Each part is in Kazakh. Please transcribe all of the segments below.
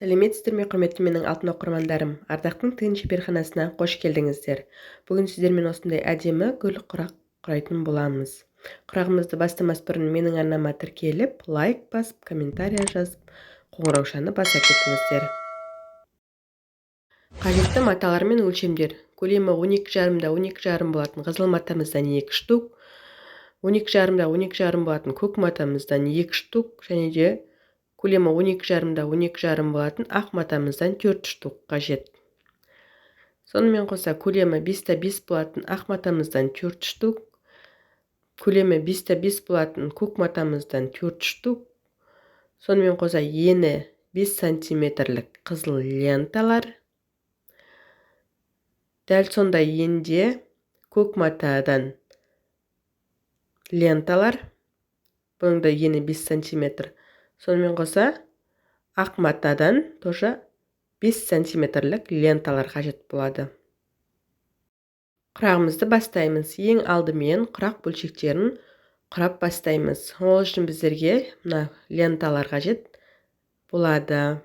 Сәлеметсіздер ме, құрметті менің алтын оқырмандарым! Ардақтың тігін шеберханасына қош келдіңіздер. Бүгін сіздермен осындай әдемі гүл құрақ құрайтын боламыз. Құрағымызды бастамас бұрын менің арнама тіркеліп, лайк басып, комментария жазып, қоңыраушаны баса кетіңіздер. Қажетті маталар мен өлшемдер. Көлемі 12,5-да 12,5 болатын қызыл матамыздан 2 штук, 12,5-да 12,5 болатын көк матамыздан 2 штук және де көлемі 12,5-да 12,5 болатын ақ матамыздан 4 штук қажет. Сонымен қоса көлемі 5-та 5 болатын ақ матамыздан 4 штук, көлемі 5-та 5 болатын көк матамыздан 4 штук, сонымен қоса ені 5 сантиметрлік қызыл ленталар, дәл сондай енде көк матадан ленталар, бұның да ені 5 сантиметр. Сонымен қоса ақ матадан тоже 5 сантиметрлік ленталар қажет болады. Құрағымызды бастаймыз. Ең алдымен құрақ бөлшектерін құрап бастаймыз. Ол үшін біздерге мына ленталар қажет болады.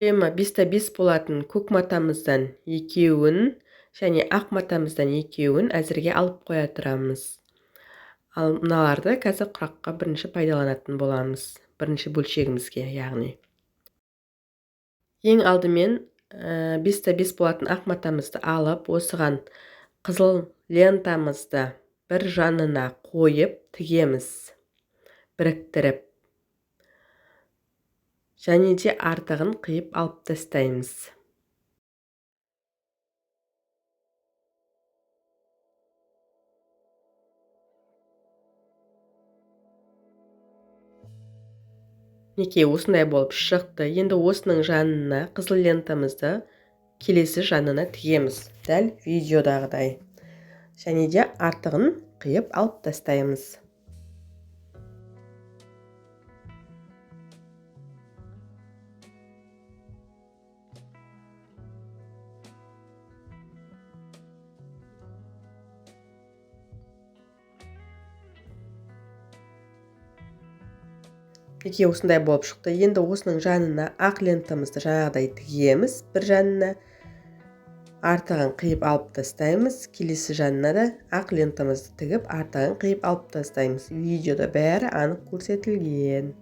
Көлемі 5-та 5 болатын көк матамыздан екеуін және ақ матамыздан екеуін әзірге алып қоя тұрамыз. Ал мыналарды қазір құраққа бірінші пайдаланатын боламыз, бірінші бөлшегімізге, яғни. Ең алдымен 5-та 5 болатын ақ матамызды алып, осыған қызыл лентамызды бір жанына қойып тігеміз, біріктіріп. Және де артығын қиып алып тастаймыз. Мінекей осындай болып шықты. Енді осының жанына қызыл лентамызды келесі жанына тігеміз, дәл видеодағыдай. Және де артығын қиып алып тастаймыз. Мінекей осындай болып шықты. Енді осының жанына ақ лентамызды жаңағыдай тігеміз, бір жанына артығын қиып алып тастаймыз. Келесі жанына да ақ лентамызды тігіп, артығын қиып алып тастаймыз. Видеода бәрі анық көрсетілген.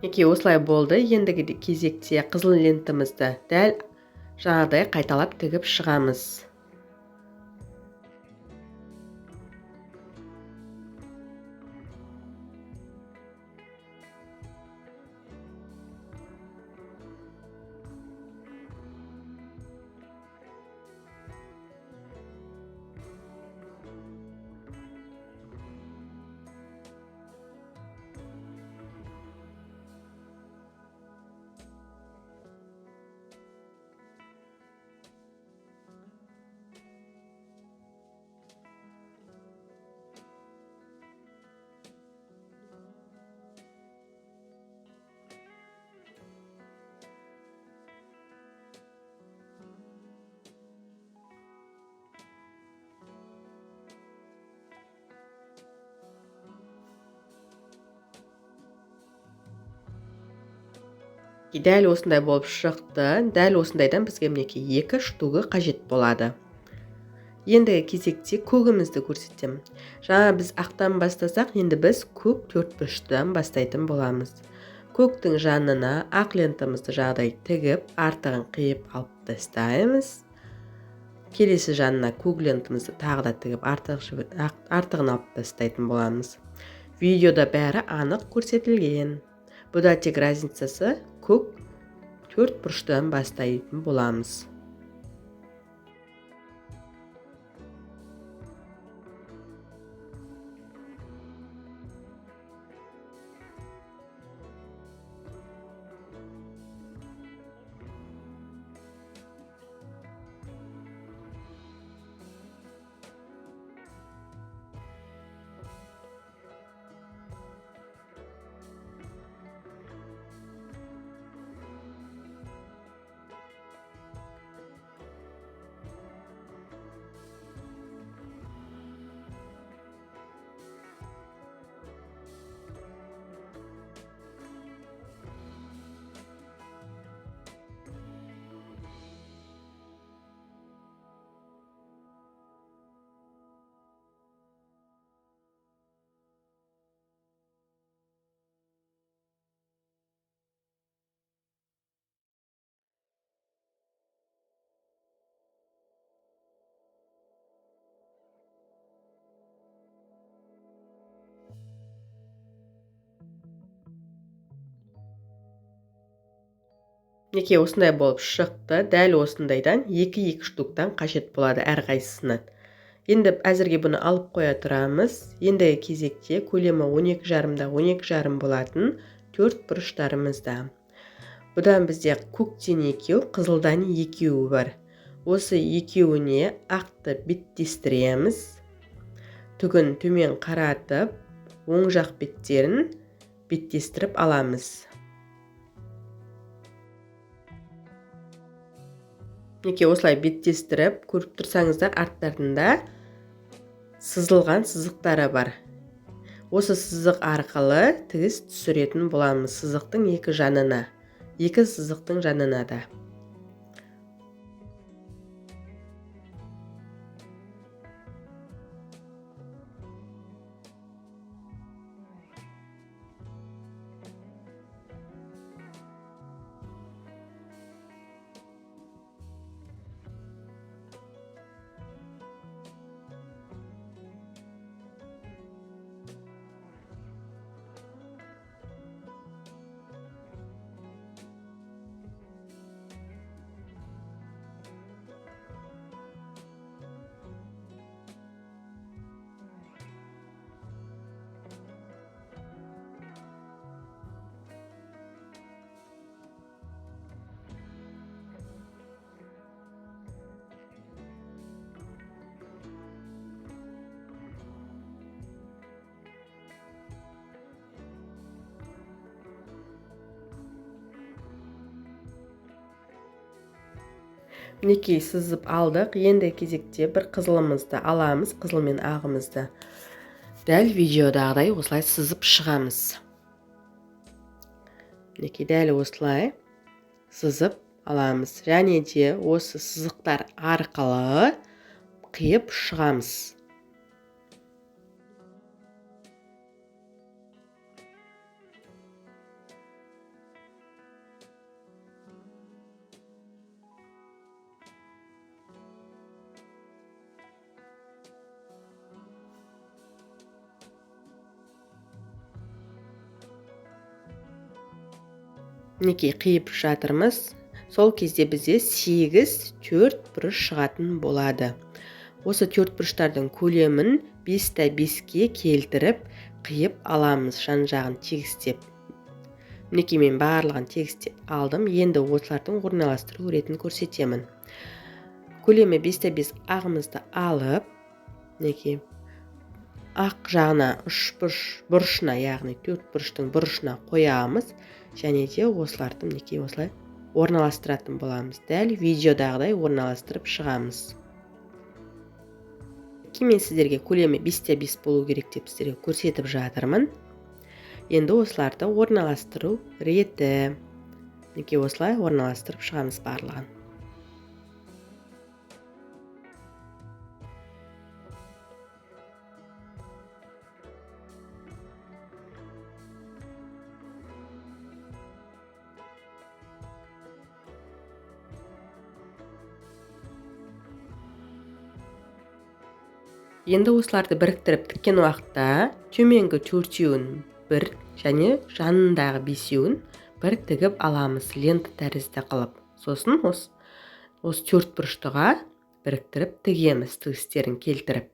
Мінекей осылай болды. Ендігі кезекте қызыл лентамызды дәл жаңағыдай қайталап тігіп шығамыз. Дәл осындай болып шықты. Дәл осындайдан бізге мінекей 2 штугы қажет болады. Ендігі кезекте көгімізді көрсетемін. Жаңа біз ақтан бастасақ, енді біз көк төртбұрыштан бастайтын боламыз. Көктің жанына ақ лентамызды жаңағыдай тігіп, артығын қиып алып тастаймыз. Келесі жанына көк лентамызды тағы да тігіп, артығын алып тастайтын боламыз. Видеода бәрі анық көрсетілген. Бұда тек разницасы көк 4 бұрыштан бастайтын боламыз. Мінекей осындай болып шықты. Дәл осындайдан 2-2 штуктан қажет болады әрқайсысынан. Енді әзірге бұны алып қоя тұрамыз. Енді кезекте көлемі 12,5-да 12,5 болатын 4 бұрыштарымызда. Бұдан бізде көктен екеу, қызылдан екеуі бар. Осы екеуіне ақты беттестіреміз. Түгін төмен қаратып, оң жақ беттерін беттестіріп аламыз. Мінекей осылай беттестіріп, көріп тұрсаңыздар, арттарында сызылған сызықтары бар. Осы сызық арқылы тігіс түсіретін боламыз сызықтың екі жанына, екі сызықтың жанына да. Мінекей сызып алдық. Енді кезекте бір қызылымызды аламыз, қызыл мен ағымызды. Дәл видеодағыдай осылай сызып шығамыз. Мінекей дәл осылай сызып аламыз. Және де осы сызықтар арқылы қиып шығамыз. Мінекей қиып жатырмыз. Сол кезде бізде 8 4 бұрыш шығатын болады. Осы 4 бұрыштардың көлемін 5-5-ке келтіріп қиып аламыз, жан-жағын тегістеп. Мінекей мен барлығын тегістеп алдым. Енді осылардың орналастыру ретін көрсетемін. Көлемі 5-5 ағымызды алып, мінекей ақ жағына үш бұрыш, бұрышына, яғни 4 бұрыштың бұрышына қоямыз. Және де осыларды мінекей осылай орналастыратын боламыз. Дәл видеодағыдай орналастырып шығамыз. Мінекей мен сіздерге көлемі 5-5 болу керек деп сіздерге көрсетіп жатырмын. Енді осыларды орналастыру реті. Мінекей осылай орналастырып шығамыз барлығын. Енді осыларды біріктіріп тіккен уақытта төменгі төртеуін бір және жанындағы бесеуін бір тігіп аламыз лента тәрізді қылып. Сосын осы төрт бұрыштыға біріктіріп тігеміз тігістерін келтіріп.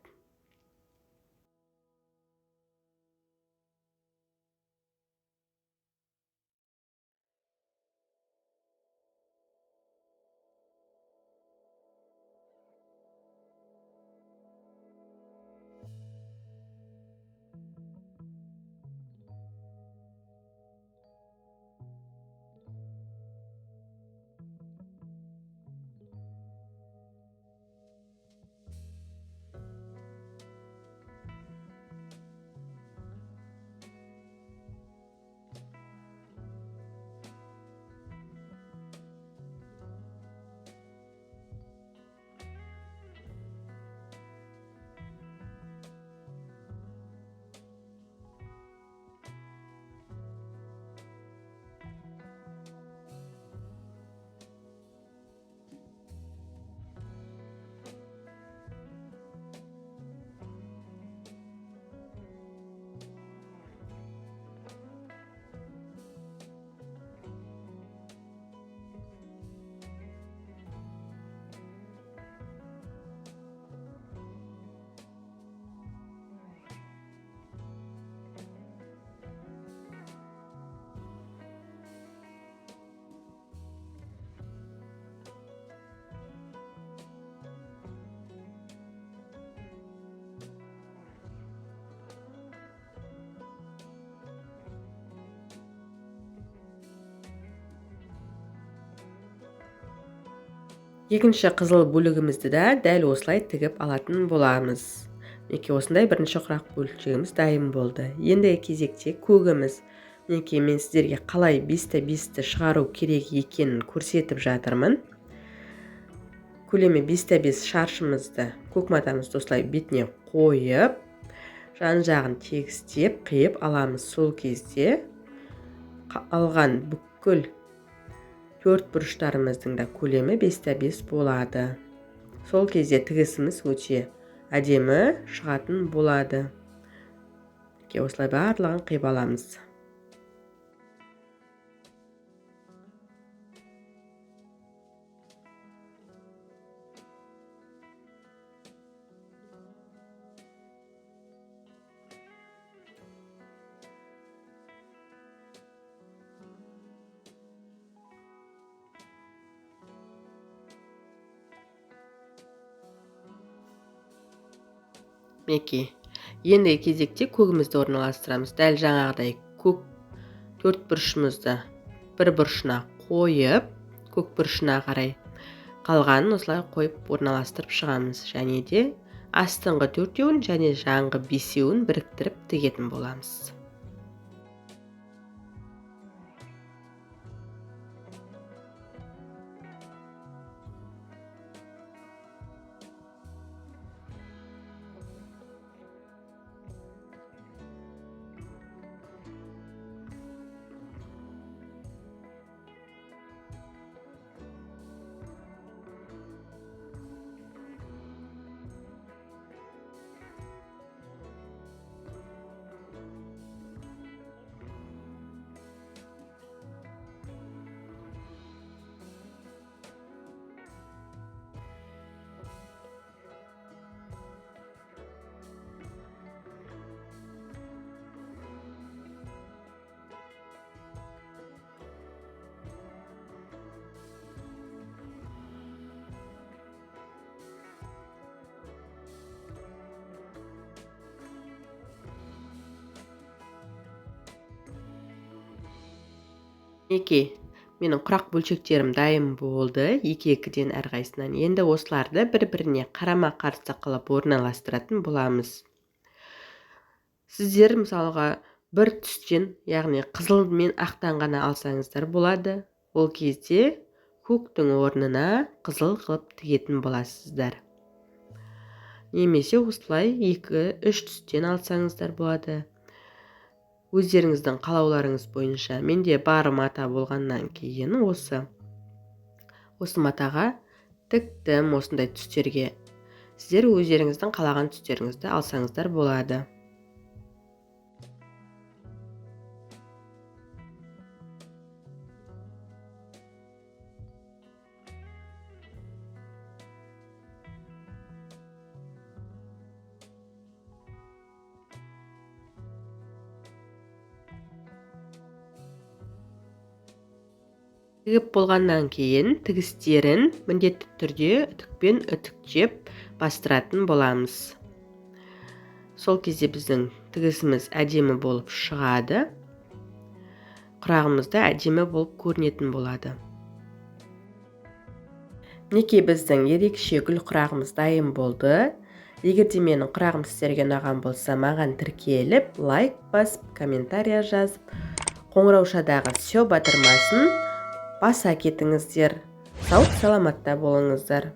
Екінші қызыл бөлігімізді де дәл осылай тігіп алатын боламыз. Мінекей осындай бірінші құрақ бөлшегіміз дайын болды. Енді кезекте көгіміз. Мінекей мен сіздерге қалай 5-5-ті шығару керек екенін көрсетіп жатырмын. Көлемі 5-5 шаршымызды, көк матамызды осылай бетіне қойып, жан-жағын тегістеп қиып аламыз. Сол кезде алған бүкіл төрт бұрыштарымыздың да көлемі 5-5 болады. Сол кезде тігісіміз өте әдемі шығатын болады. Осылай барлығын қиып аламыз. Мінекей, енді кезекте көгімізді орналастырамыз. Дәл жаңағыдай көк төрт бұрышымызды бір бұрышына қойып, көк бұрышына қарай қалғанын осылай қойып орналастырып шығамыз. Және де астыңғы төртеуін және жаңғы бесеуін біріктіріп тігетін боламыз. Мінекей, менің құрақ бөлшектерім дайын болды, екі-екіден әрқайсынан. Енді осыларды бір-біріне қарама-қарсы қылып орналастыратын боламыз. Сіздер мысалға бір түстен, яғни қызыл мен ақтан ғана алсаңыздар болады. Ол кезде көктің орнына қызыл қылып тігетін боласыздар. Немесе осылай 2-3 түстен алсаңыздар болады. Өздеріңіздің қалауларыңыз бойынша. Менде бар мата болғаннан кейін осы матаға тіктім осындай түстерге. Сіздер өздеріңіздің қалаған түстеріңізді алсаңыздар болады. Тігіп болғаннан кейін тігістерін міндетті түрде үтікпен үтіктеп бастыратын боламыз. Сол кезде біздің тігісіміз әдемі болып шығады, құрағымыз да әдемі болып көрінетін болады. Мінекей, біздің ерекше гүл құрағымыз дайын болды. Егер де менің құрағым сіздерге ұнаған болса, маған тіркеліп, лайк басып, комментария жазып, қоңыраушадағы «Все» батырмасын баса кетіңіздер. Сау саламатта болыңыздар.